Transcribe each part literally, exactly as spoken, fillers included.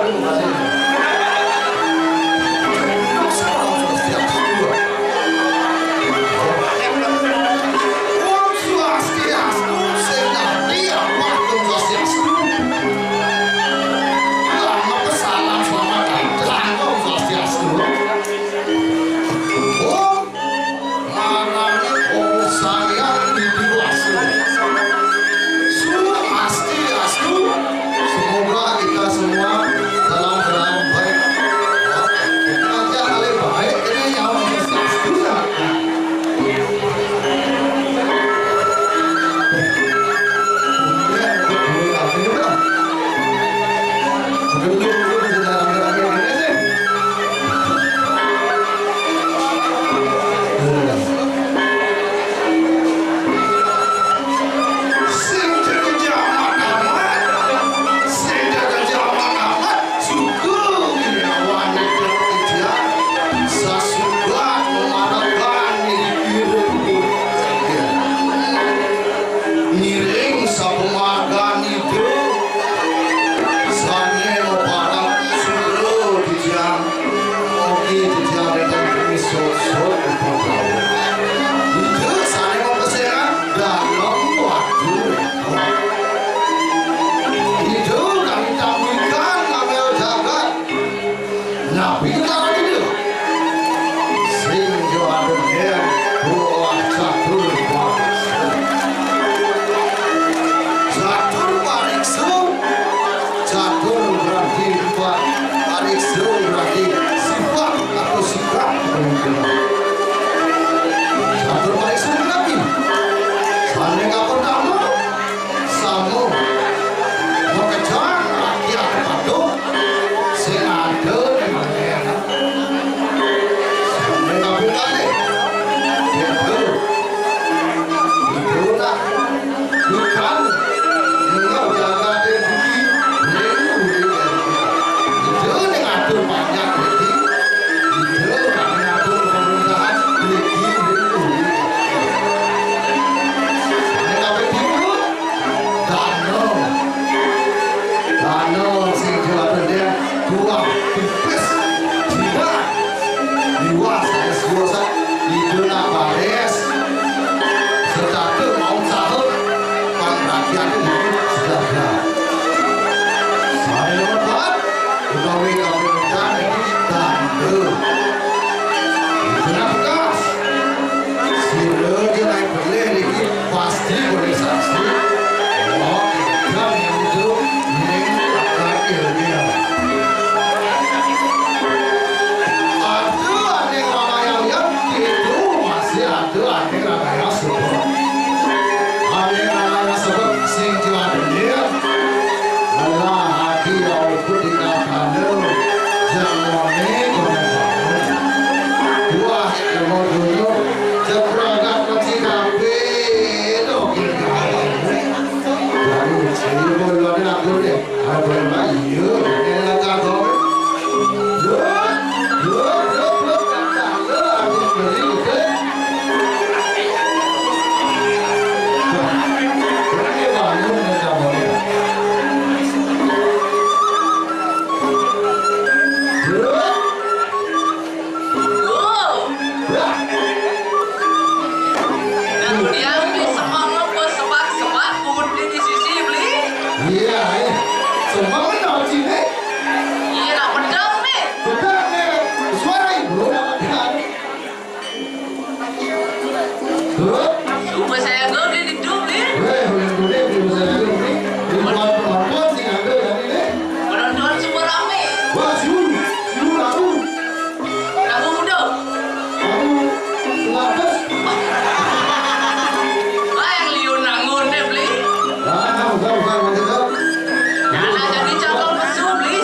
Om Swastiastu, sing dadi apa Om Swastiastu? Selamat, salam, selamat datang, Om Swastiastu. Om Marang Om Sang Hyang Widi Wastu. Swastiastu. Semoga kita semua dalam keadaan baik. Kita aja kali baik ini, ya, Om Swastiastu, ya. Sing jaga jaman amat, sing jaga jaman amat, suku kinawan itu, sasukan mengharapkan diri. Ngiring sapamargan idup, sané maparab sura titiang. Mugi titiang rinten sosot ipun rauh. Idup sané mapesengan dalem waktu. Idup kami tambikan ngambil jagat. Napi karo Ida? Sing Jawa Dondén, buah catur pariksa. Catur pariksa, catur berarti empat, pariksa berarti sifat atau sikap pemimpin. Catur pariksa napi? Sané kapertama, sama. Makejang rakyat patuh sing ada di mana. Sampai kampung kali. Itu. Itulah. Bukan. Tinggal jaga diri. Itu ning atur pajak diri. Itu ning atur pemerintahan diri. Itu. Sampai kampung dana. Dana sing juara dia dua pipis. Jiwa. Jiwa saya suasa. Itu nak baris. Setata mau sahur. Pan rakyat itu sudah ada. Saya lebat. Utawi kami rencana ini tanda. Itu nak tegas. Sira aja naik beli niki pasti boleh saksi. Wong edan yang itu ning lakar ilmiah. Ada ané ramayang ya, itu masih ada ané ramayang suba. Ané ramayang suba sing juara dia. Alah, ati ya, aku tinggal kandel. Jangan nih, komentar. Wah, nomor dulu. Cepragat peci kabeh, to, kira-kira. Waduh, ini boleh ada atur deh. Ada boleh, Mbak? Iya, ini ada atur. Yuk, yuk, yuk, yuk, yuk, yuk, aku beri, oke? Ini bangun, ini bangun. Yuk. Tuh. Nah, dia beli semang apa sebak-sebak putih di sisi beli? Iya, eh. Semang apa sih, eh? Iya, nak pedang nih. Pedang nih. Suara ibu, nak pedang. Tuh. Coba saya gol di situ beli. Weh, boleh, boleh, boleh, saya gol nih. Di depan penonton sih ngambil yang ini. Penonton semua rame. Wah, siu, siu lagu. Lagu muda. Lagu seratus. Lah, yang liun nangun deh, beli. Ah, bukan, bukan, bukan. Nah, nah, jadi calon pesu, beli.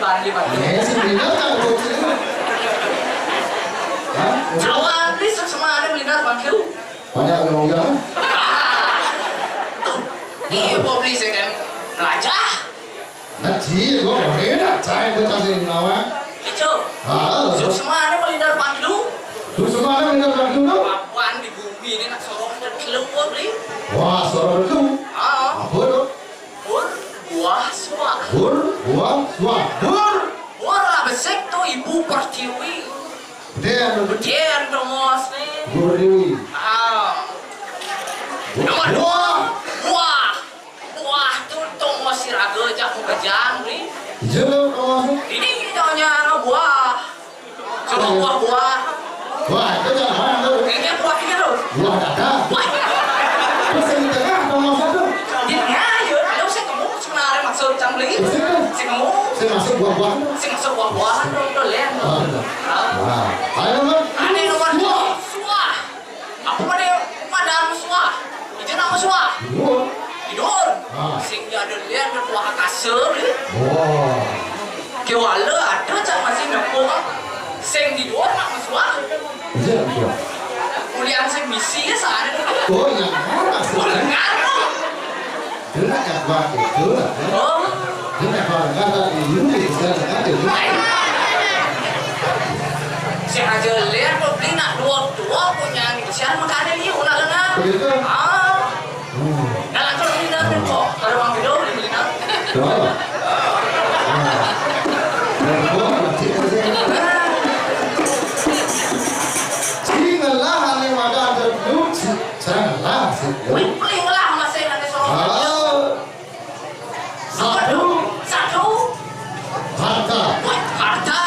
Bandi, bandi. Eh, si Melina kan bocil. Hah? Awan, beli sesama ada Melina bandi. Banyak yang udah. Iya, mau beli second raja. Nanti gua mau enak, saya gua kasih nawa. Itu. Ah, semua ada Melina bandi. Terus semua ada Melina bandi, no? Papan di bumi ini nak sorong dan keluar beli. Wah, sorong itu. Ah. Apa tuh? Bur, buah, suah. Bur, buah, suah. Bur. Bur lah besik tu ibu pertiwi. Betul. Betul, tongos ni. Bur pertiwi. Ah. Bur. Nomor dua, buah. Buah tu tongos siraga jak mukejang ni. Iya, tongos ni. Ini kita punya buah. Coba buah-buah. Wah, itu jangan tu. Ini buah ini tu. Buah dada. Wah. Terus yang di tengah, apa maksud tu? Di tengah, ya. Ada saya kamu sebenarnya maksud cang beli. Terus itu? Saya kamu. Saya masuk buah-buah tu. Saya masuk buah-buah tu, tu, Len. Ah, betul. Ah. Wah. Ayo, Mat. Ada nomor dua. Suah. Apa pada madang suah? Itu nama suah. Tidur. Tidur. Ah. Sing dia ada lian dan tuah kasar ni. Wah. Kewala ada cak masih nepuk. Sing tidur nak suah. Iya, iya. Kuliah sing misi ya sana. Oh, yang mana? Oh, lengan tu. Dia nak buat itu lah. Oh. Dia nak buat kata dulu, dia nak kata dulu. Sengaja lihat kok beli nak dua-dua punya ni. Siapa makan ni? Ulah lengan. Begitu. Ah. Hmm. Dah langsung beli dah kok. Kalau orang video beli dah. Dah. Nah. Dah buat, nanti saya. Sini lah, ane makan dulu. Salah sih. Wih, paling lah masih ada soal. Ah. Satu. Satu. Harta. Wih, harta.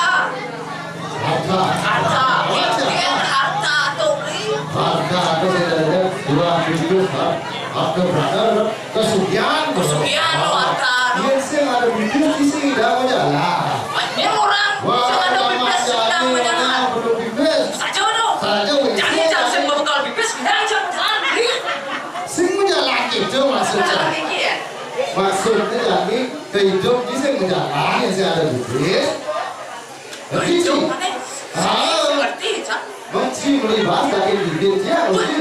Harta. Harta. Harta. Harta tu, Bli. Harta tu saya dah lihat dua pintu, ha? Harta berada kesugihan. Kesugihan tu harta tu. Iya, saya ada pintu di sini dah banyak lah. Wih, ni orang. Wah, saya ada pintu, saya dah banyak lah. Belum pintu. Saja tu. Saja, wih. Jangan, jangan, saya mau bekal pipis, jangan, jangan, jangan. Sing menjalan itu maksudnya. Menjalan tinggi, ya? Maksudnya jadi kehidup di sing menjalan yang saya ada di sini. Ngerti, Cing? Hidup mana? Ah. Ngerti, Cang? Menci melibas dari bibit ya, ngerti?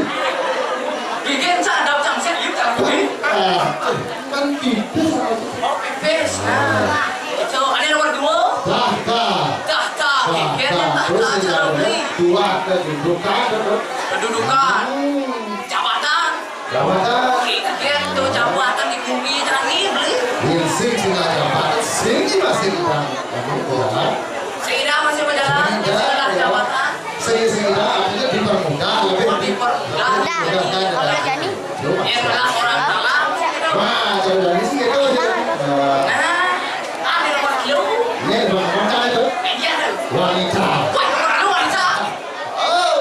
Bibit, Cang, ada Cang, saya hidup, Cang. Ah, kan pipis. Oh, pipis. Nah, itu. Ada nomor dua? Tahta. Tahta. Tahta. Bibit, tahta, terus yang Cang, beli. Dua, kedudukan, betul? Kedudukan. Hmm. Jabatan. Jabatan. Kita tu jabatan di bumi tadi, beli. Iya, sing, sing lah jabatan. Sing, sing lah, sing lah. Kamu kuat. Sehingga masih berjalan, sehingga, sehingga ya. Jabatan. Sing, sing lah, artinya dipermudah, lebih dipermudah. Dipermudahkan. Dah, jadi, apa jadi? Yang adalah orang dalam, gitu. Wah, jadi dari sini itu aja. Nah. Nah, ada nomor dua. Ini nomor berapa itu? Iya, tuh. Wanita. Wah, nomor dua wanita. Oh.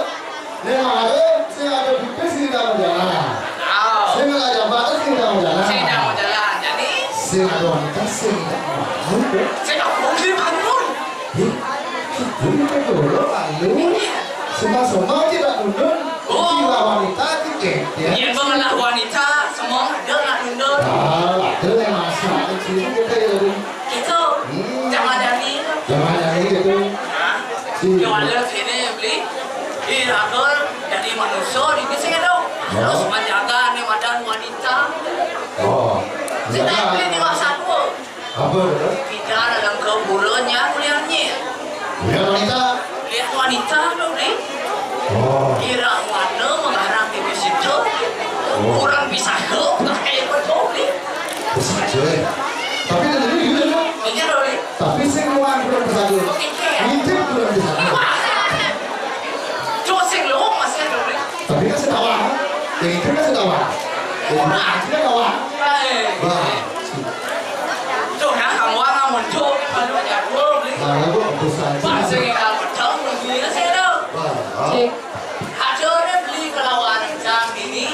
Nek arep sing ada pipis sing tak mau jalan. Oh. Sing ada jabatan sing tak mau jalan. Sing tak mau jalan. Jadi? Sing ada wanita sing tak mau. Sing tak mau dibangun. Ih, itu kan dulu lalu. Semua-semua tidak nundun. Oh. Gila wanita tiket ya. Iya, mengenal wanita, semua ada nak nundun. Ah, ada yang masak. Sini kita ya. Gitu. Hmm. Jamaah Dani. Jamaah Dani gitu. Hah? Si. Yo, ada sini beli. Di raga jadi manusia di sini tu. Oh. Terus menjaga ni wadah wanita. Oh. Kita beli di masa tua. Apa tu? Kita dalam kebulannya kuliahnya. Kuliah wanita. Kuliah wanita tu beli. Oh. Kira warna mengarang di situ. Oh. Kurang bisa tu pakai betul beli. Bisa je. Tapi kan dulu juga kan? Iya, Doli. Tapi sing luar belum bisa dulu. Oke, oke. Ngintip belum bisa dulu. Cuma sing luar masih, Doli. Tapi kan setawa. Yang itu kan setawa. Yang itu kan setawa. Eh. Wah. Tuh, nah, kamu orang muncul, kalau jadwal beli. Nah, aku bisa. Wah, sing yang kamu tahu, begini sih, Dol. Wah. Cek. Ada orang beli kelawan jam ini,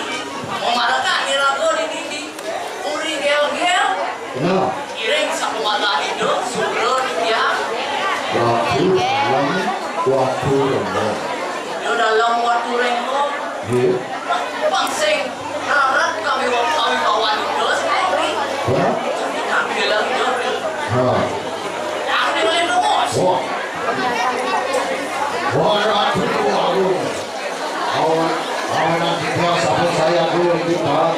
mau makan ni ragu di dinding. Uri gel-gel. Kenapa? Iring sama mata hidup, sumber dia. Waktu dalam, waktu rendah. Dia dalam waktu rendah. Iya. Bang sing, rarat kami, kami kawan itu sendiri. Hah? Kami bilang itu. Ha. Yang Wah, aduh, aduh. Awan, awan nanti dia sama saya dulu di dalam,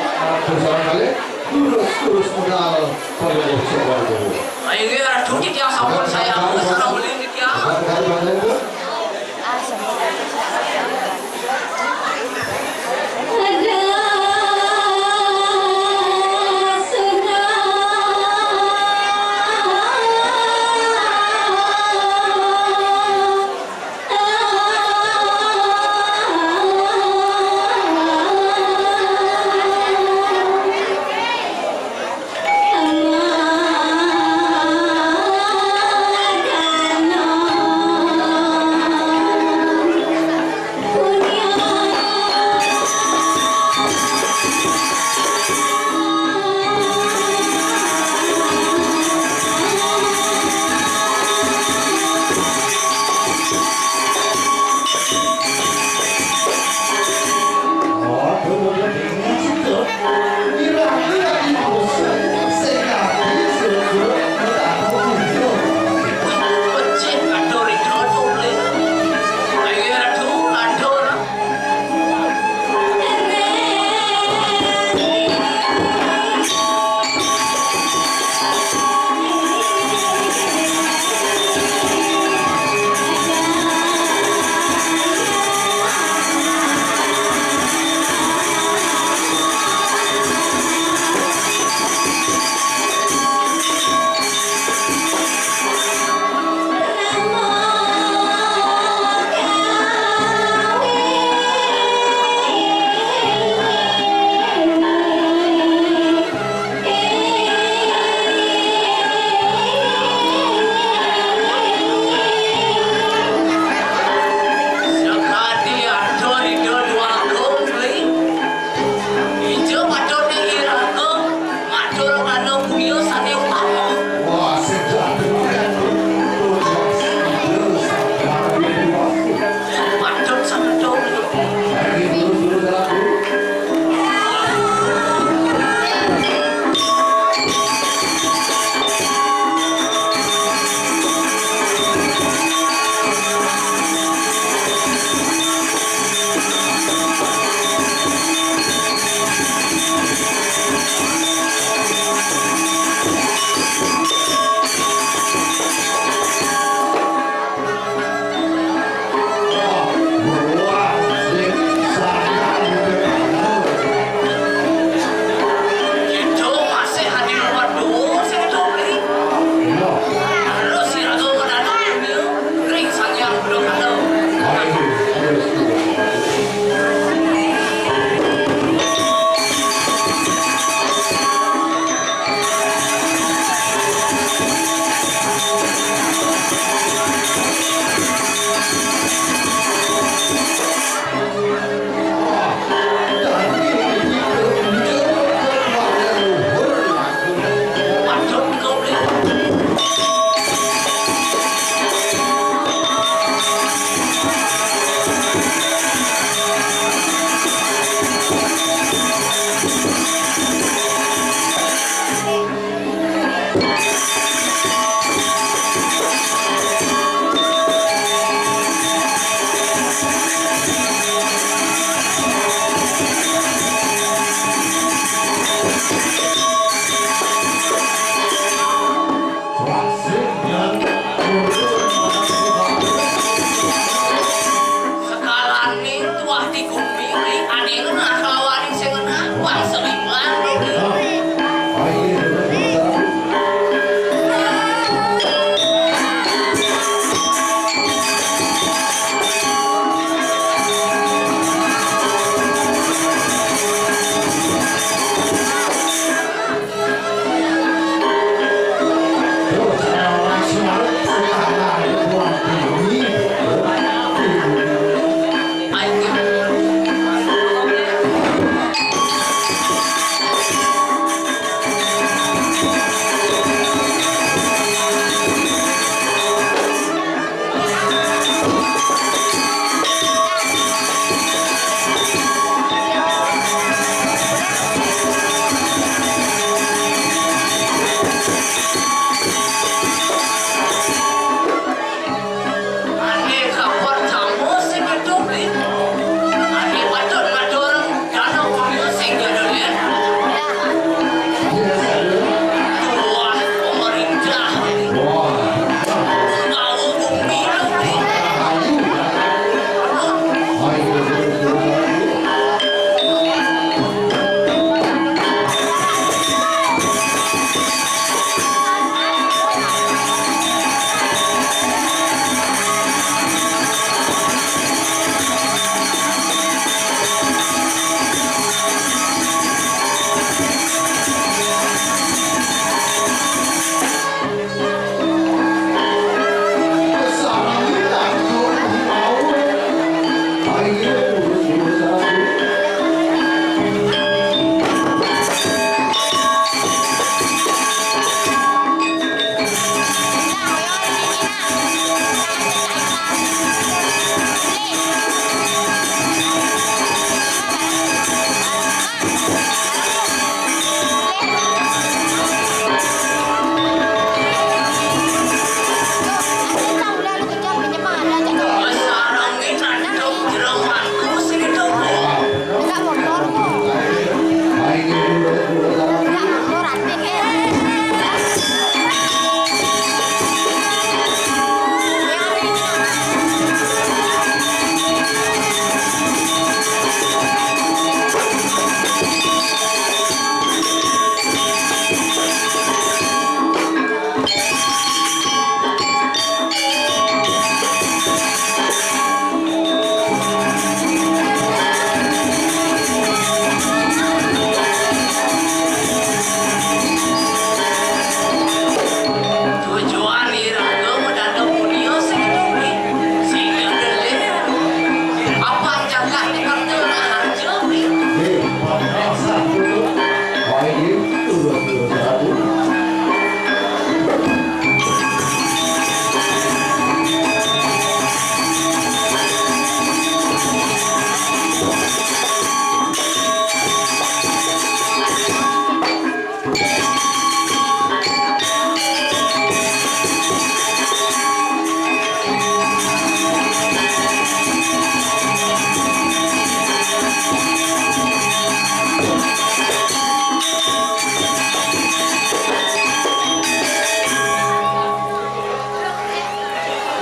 terus sama kali. Terus, terus modal. Kalau coba dulu. Ayo, ya, aduh, dia sama saya, aku sama beli dia. Bukan kali mana itu? Sakadi atur ida dua agung, Bli. Ija patut diiranga, matur kana puya sané utama. Wah, sing jago kan. Patut sabetul. Sekalaning tuah di gumi, ri, ané ngenah kalawaning sing ngenah, wangsa limbang iki.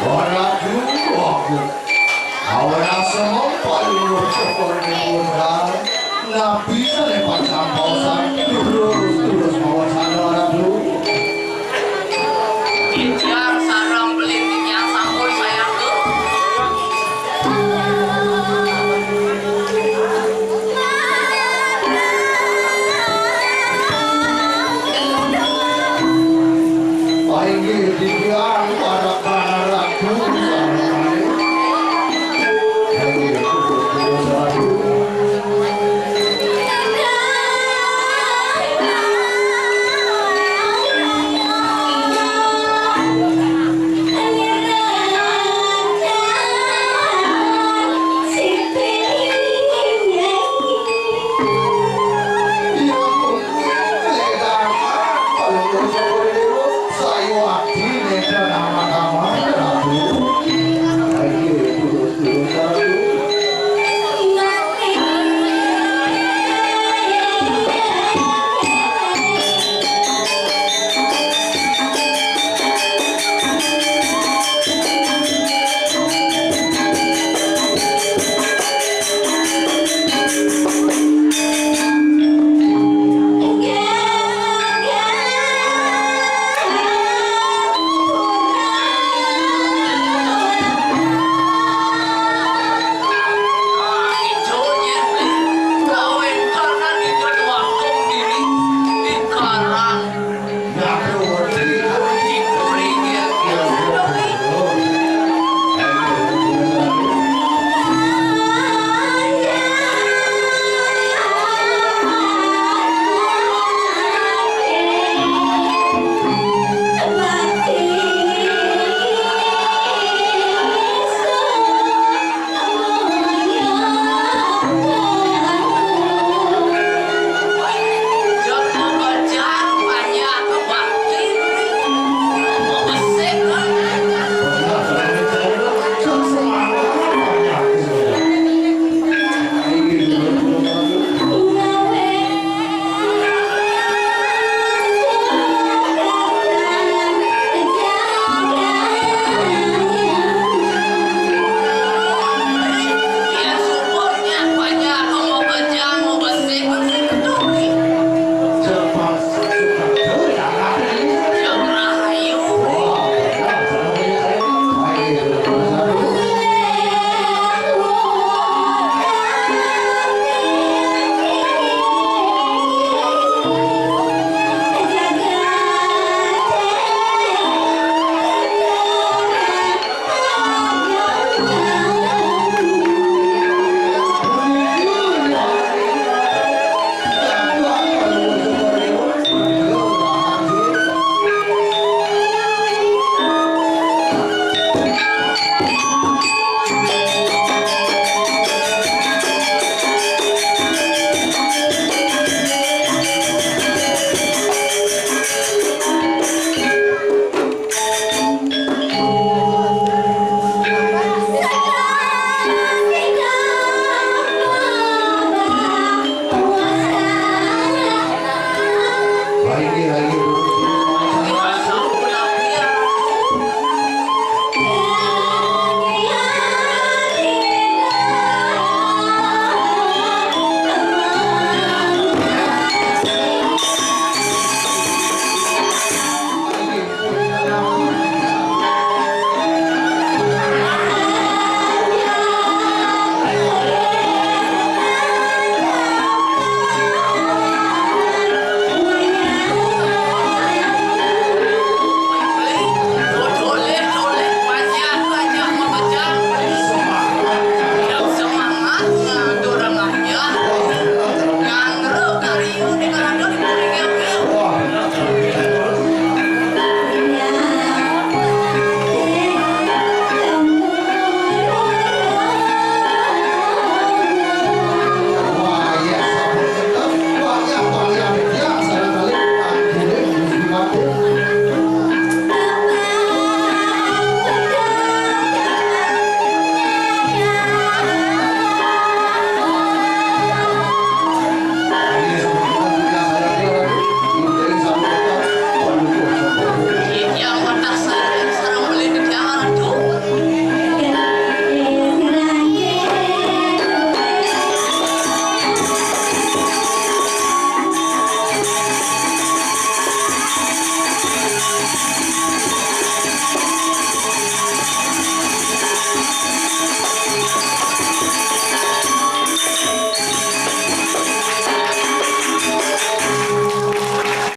Ora dulu aku. Ora semempat lurus syukur di putra. Nabi sane pacamposan terus-terus mawon